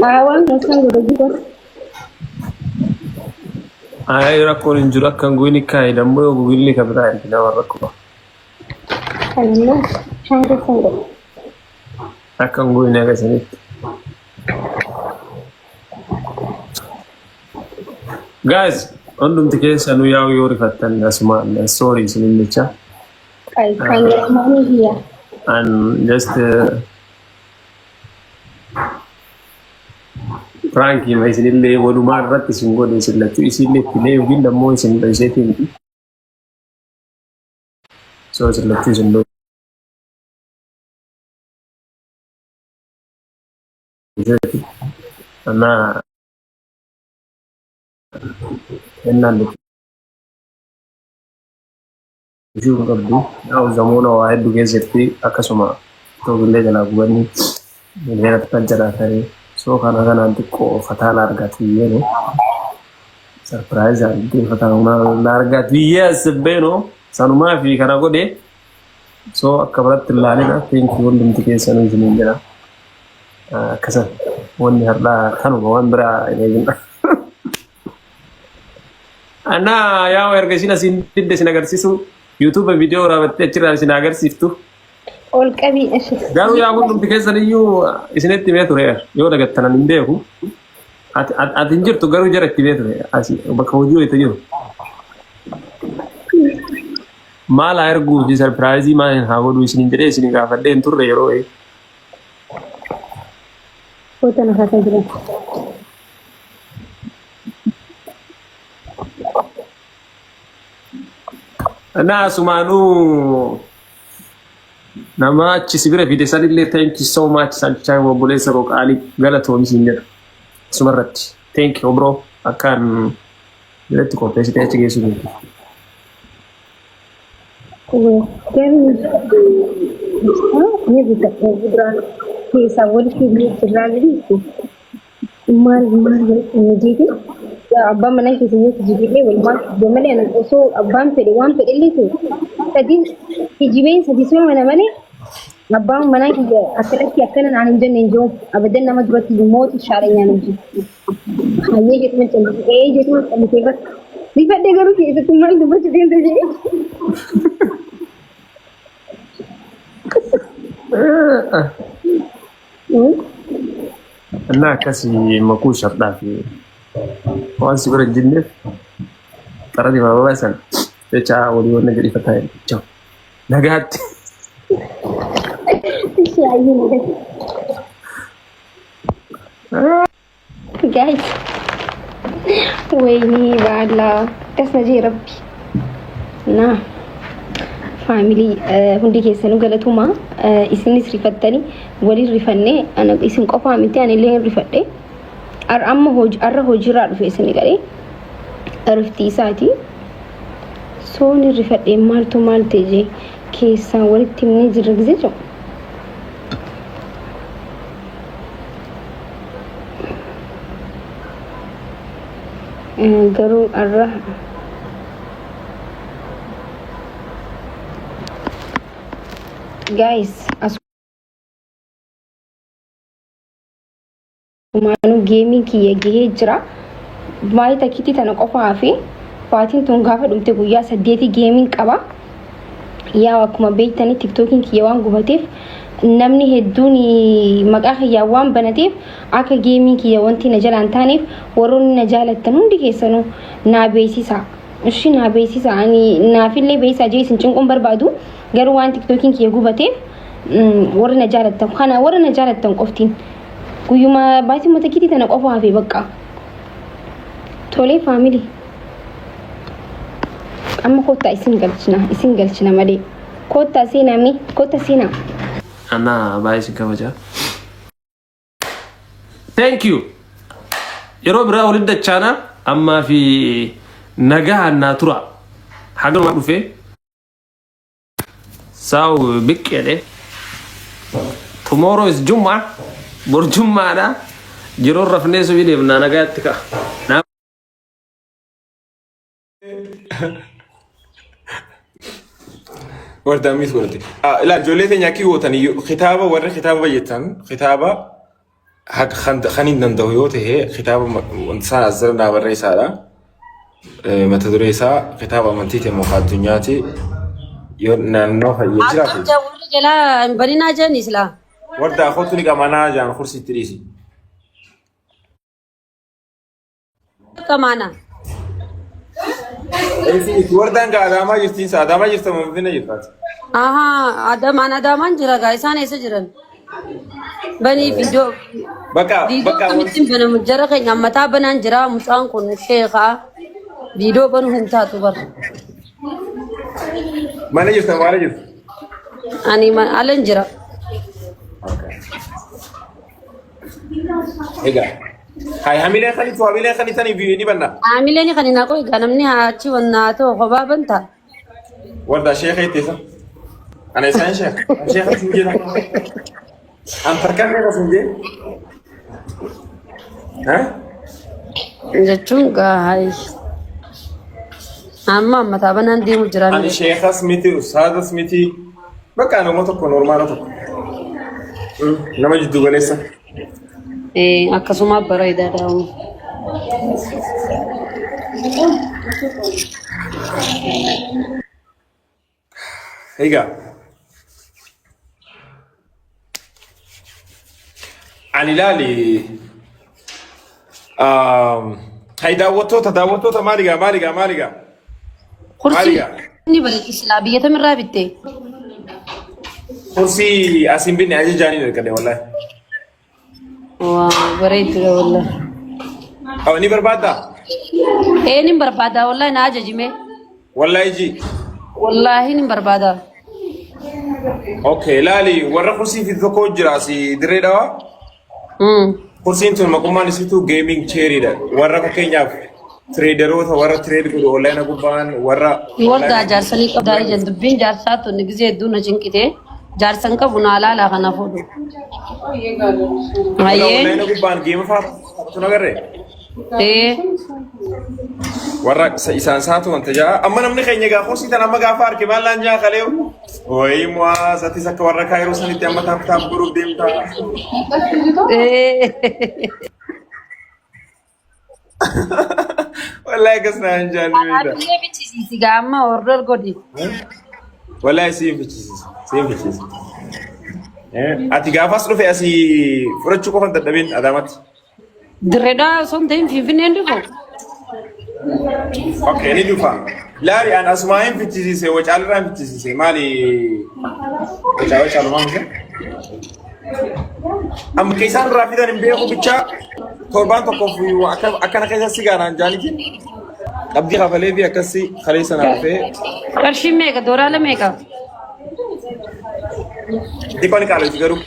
Waan kan godhu jira. Ay rakkoon hin jiru akka hin guyin kaa'e dammoo yoo gugilli ka biraa ergina warra rakkoo. Kan immoo bishaan keessan godhu. Akka hin guyin agarsiisanitti. Guys, hundumti keessanuu yaa'u yoo rifattan asumaan sorry isinin jecha. Kaameraamaanii kiyya. And just prankii ma isinillee walumaa irratti isin godhe isin lachuu isinillee itti lee yookiin dammoo isin dho'iseetii miti. So isin lachuu isin dho'iseeti. Anaa kennaan ishuu hin qabdu. Yaa'u zamoona waa hedduu keessatti akkasuma toogillee jalaa gubanii miliyoona takka jalaa ta'ee soo kana kanaan xiqqoo fataa na argaat biyyee no. Sarpiraayiz argitee fataa na argaat biyyee assebbee no. Sanumaa fi kana godhe soo akka biratti hin laalina thank you hundumti keessanuu isiniin jedha. Akkasan wanni har'aa kanuma waan biraa hin eegin. Anaa yaa erga isin asiin didde isin agarsiisu YouTube viidiyoo waraabattee achirraa isin agarsiiftu. Ol qabii ashi. Garuu yaa hundumti keessan iyyuu isinitti himee ture yoo dagattanan hin beeku. Ati ati hin jirtu garuu jara itti himee ture asi bakka hojii wayita jiru. Maal haa erguu fi sarpiraayizii maal haa godhuu isiniin jedhee isin gaafadhee hin turre yeroo wayii. Foto na kaasaa jiran. Naa asumaanuu nama achi si bira fide sanillee thank you so much Sunshine obboleessa koo qaalii galatoomi siin jedha. Asuma irratti thank you bro akkaan biratti qopheessitee achi geessu beeku. Ni guddadha duraan keessaa walitti jirraa jiru maal maal walitti hin jeete abbaan manaa keessa yoo kijibee walumaan kijibee malee ana osoo abbaan fedhe waan fedhe illee ta'e sadiin kijibeen sadii suma mana malee abbaan manaa kiyya akkanatti akkana naan hin jenne hin jiru abadan nama duratti mooti shaarenyaan hin jiru. Hayyee jedhuma callisee ee jedhuma callisee bakka rifadhee garuu keessatti maal dubbachuu deemta jedhee. Innaa akkasii makuu shardaa fi waan si bira hin jirneef xarati baabaa san jecha walii wanna jedhi fataa jecha nagaatti. Ishee hayyee nagatti. Guys, ወይኔ በአላ akkas na jee rabbi na faamilii hundi keessanuu galatuma isinis rifattanii waliin rifannee ana isin qofaa miti ani illee hin rifadhe amma har'a hojiirraa dhufe isin galee riftii isaati soon hin rifadhe maaltu maal ta'e jee keessaan walitti himnee jirra gisee jedhu. Garuu har'a guys asumaanuu geemiin kiyya gahee jira. Baay'ee takkiitti tana qofa hafe. Baatiin tun gaafa dhumte guyyaa saddeeti geemiin qaba. Yaa akkuma beektanii tiktookiin kiyya waan gubateef namni hedduun maqaa kiyyaan waan banateef akka geemiin kiyya wanti na jalaan taaneef warroonni na jaalattan hundi keessanuu naa beeksisaa. Ishi naa beeksisaa ani naafillee beeksisaa jee isin cinquun barbaadu garuu waan tiktookiin kiyya gubateef warri na jaalattan kana warra na jaalattan qoftiin guyyuma baatii matakiitii tana qofa hafe bakka. Tolee faamilii. Amma kottaa isin galchina isin galchina malee. Kottaa seenaa mee kottaa seenaa. Anaa baay'ee isin kabaja. Thank you. Yeroo biraa waliin dachaana ammaa fi nagaan naa tura. Haganuma dhufee. Saw biq jedhe. Tomorrow is Jumma. Bor Jummaadha. Yeroon rafnee subii deemnaa nagaatti ka'a. Naa Wardaa miis godhate. Ilaa ijoollee teenya akki gootan iyyuu kitaaba warri kitaaba bayyatan kitaaba Kan hin danda'u yoo ta'e kitaaba wanta isaan as jala naa barreessaadha. Mata duree isaa kitaaba amantiiti moo kan addunyaati yoo naannoo fayyee jiraate. Akkam jaa warri jalaa hin baninaa jedhani silaa. Warda kootu ni qamanaa jaan kursiitti dhiisi. Qamaana. Wardaan gaa Adaamaa jirti isa Adaamaa jirta moo Finfinnee jirtaati? Ahaa Adamaan Adaamaan jira gaa isaan eessa jiran? Banii viidiyoo Bakka viidiyoo bakka kamittiin banamu jara keenya mataa banaan jira mucaan kun sheekaa viidiyoo banuu hin taatu bara. Mana jirta maala jirta? Ani alan jira. Egaa. Hay hamilee kanitu hamilee kanitanii fi ni banna. Haamileen kan hin haqu egaa namni achi wannaa ta'u kophaa banta. Warda sheekha itti isa. Ana isaan sheekha. An sheekha sin jedha. An tarkaan sheekha sin jedhe. Ha? Jechuun gaa amma mataa banaan deemu jira. Ani sheekhas miti ustaadas miti. Bakka nama tokko normaala tokko. Nama jiddu galeessa. Akkasuma bareedaadha. Egaa. Ani ilaali. Hay daawwattoota daawwattoota maaligaa maaligaa maaligaa. Kursii Maaligaa. ni bareedu silaa biyya tamirraa bitte. Kursii asiin binne ajajaanii ergadhe wallahi. Waa bareeddudha wallahi. Awa ni barbaaddaa? Ee nin barbaada wallahi na ajajime. Wallahi ji. Wallahi nin barbaada. Okay laali warra kursii fi tokko jira asii dirree dhawaa. Kursiin tun maqummaan isiitu gaming chairiidha. Warra fakkeenyaaf tireederoota warra tireed godhu onlaayina gubbaan warra Wardaa jaarsanii qabdaa ijaan dubbiin jaarsaa tun gizee hedduu na cinqite. Jaarsan qabu naa laalaa kana fuudhu. warra Hayyee. onlaayina gubbaan geema fa'aa taphatu nagarree. Ee. Warra isaan saatu wanta jaa amma namni keenya egaa kursii tan amma gaafa arge maal naan jaa kalee wayii mu'aaz atis akka warra kaayiroo sanitti amma taap taap godhuuf deemta. Ee. Wallahi akkas naan jaan ni beekta. Anaafillee fichisiisi gaa amma order godhi. Wallahi siin fichisiisa siin fichisiisa. Ati gaafas dhufe asii fudhachuu qofa hin dadhabin Adaamatti. Dirreedhaa osoo hin ta'in Finfinneen dhufu. Okay, ni dhufa. Laari an asumaa hin fichisiise wacaalirraa hin fichisiise maali wacaa wacaalumaa miti. Amma keessaan irraa fidan hin beeku bichaa torbaan tokkoof akkana keessa si gaanaan jaanitiin qabdii kafalee fi akkasii kalee sana dhufee Qarshiin meeqa? Doolaara meeqa? xiqqoo ni qaala'iti garuu.